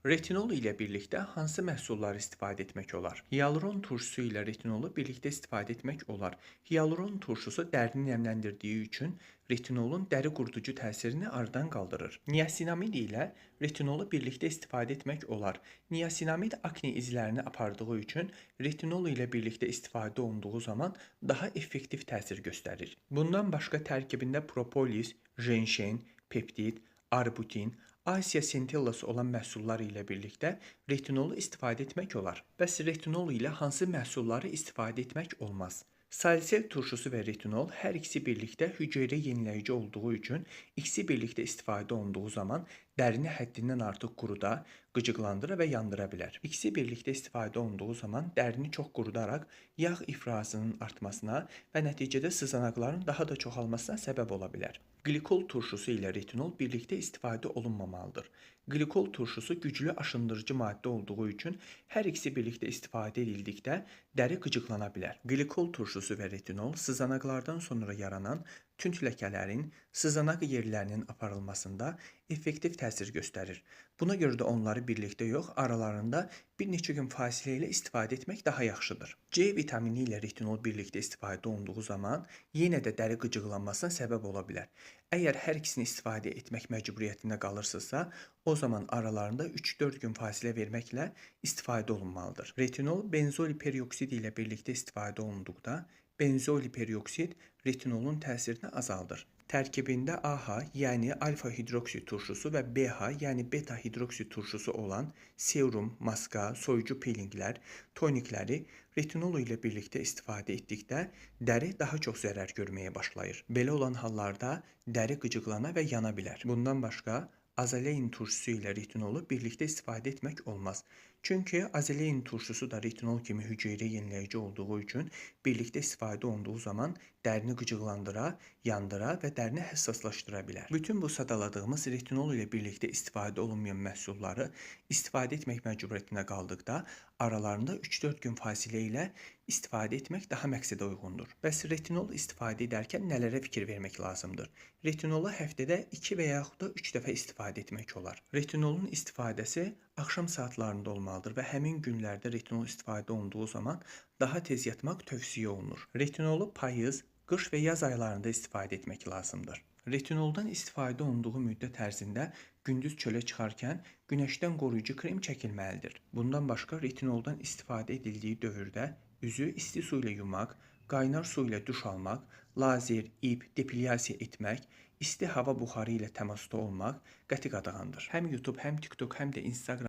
Retinol ilə birlikdə hansı məhsulları istifadə etmək olar? Hialuron turşusu ilə retinolu birlikdə istifadə etmək olar. Hialuron turşusu dərini nəmləndirdiyi üçün retinolun dəri quruducu təsirini aradan qaldırır. Niasinamid ilə retinolu birlikdə istifadə etmək olar. Niasinamid akne izlərini apardığı üçün retinol ilə birlikdə istifadə olunduğu zaman daha effektiv təsir göstərir. Bundan başqa tərkibində propolis, ženşen, peptid, arbutin, Asiya sentellası olan məhsullar ilə birlikdə retinolu istifadə etmək olar. Bəs retinol ilə hansı məhsulları istifadə etmək olmaz? Salisil turşusu və retinol hər ikisi birlikdə hüceyrə yeniləyici olduğu üçün ikisi birlikdə istifadə olunduğu zaman dərini həddindən artıq quruda, qıcıqlandıra və yandıra bilər. İkisi birlikdə istifadə olunduğu zaman dərini çox qurudaraq yağ ifrazının artmasına və nəticədə sızanaqların daha da çoxalmasına səbəb ola bilər. Qlikol turşusu ilə retinol birlikdə istifadə olunmamalıdır. Qlikol turşusu güclü aşındırıcı maddə olduğu üçün hər ikisi birlikdə istifadə edildikdə dəri qıcıqlana bilər. Qlikol turşusu və retinol sızanaqlardan sonra yaranan tünd ləkələrin, sızanaq yerlərinin aparılmasında effektiv təsir göstərir. Buna görə də onları birlikdə yox, aralarında bir neçə gün fasilə ilə istifadə etmək daha yaxşıdır. C vitamini ilə retinol birlikdə istifadə olunduğu zaman yenə də dəri qıcıqlanmasına səbəb ola bilər. Əgər hər ikisini istifadə etmək məcburiyyətində qalırsınızsa, o zaman aralarında 3-4 gün fasilə verməklə istifadə olunmalıdır. Retinol benzoil peroksid ilə birlikdə istifadə olunduqda benzoil peroksid retinolun təsirini azaldır. Tərkibində AH, yəni alfa hidroksi turşusu və BH, yəni beta hidroksi turşusu olan serum, maska, soyucu peelinglər, tonikləri retinol ilə birlikdə istifadə etdikdə dəri daha çox zərər görməyə başlayır. Belə olan hallarda dəri qıcıqlana və yana bilər. Bundan başqa azalein turşusu ilə retinolu birlikdə istifadə etmək olmaz. Çünki azalein turşusu da retinol kimi hüceyrə yeniləyici olduğu üçün birlikdə istifadə olunduğu zaman dərini qıcıqlandıra, yandıra və dərini həssaslaşdıra bilər. Bütün bu sadaladığımız retinol ilə birlikdə istifadə olunmayan məhsulları istifadə etmək məcburiyyətində qaldıqda aralarında 3-4 gün fasilə ilə istifadə etmək daha məqsədə uyğundur. Bəs retinol istifadə edərkən nələrə fikir vermək lazımdır? Retinolu həftədə 2 və yaxud da 3 dəfə istifadə etmək olar. Retinolun istifadəsi axşam saatlarında olmalıdır və həmin günlərdə retinol istifadə olunduğu zaman daha tez yatmaq tövsiyə olunur. Retinolu payız, qış və yaz aylarında istifadə etmək lazımdır. Retinoldan istifadə olunduğu müddət ərzində gündüz çölə çıxarkən günəşdən qoruyucu krem çəkilməlidir. Bundan başqa retinoldan istifadə edildiyi dövrdə üzü isti su ilə yumaq, qaynar su ilə duş almaq, lazer, ip, depilyasiya etmək, isti hava buxarı ilə təmasda olmaq qəti qadağandır. Həm YouTube, həm TikTok, həm də Instagram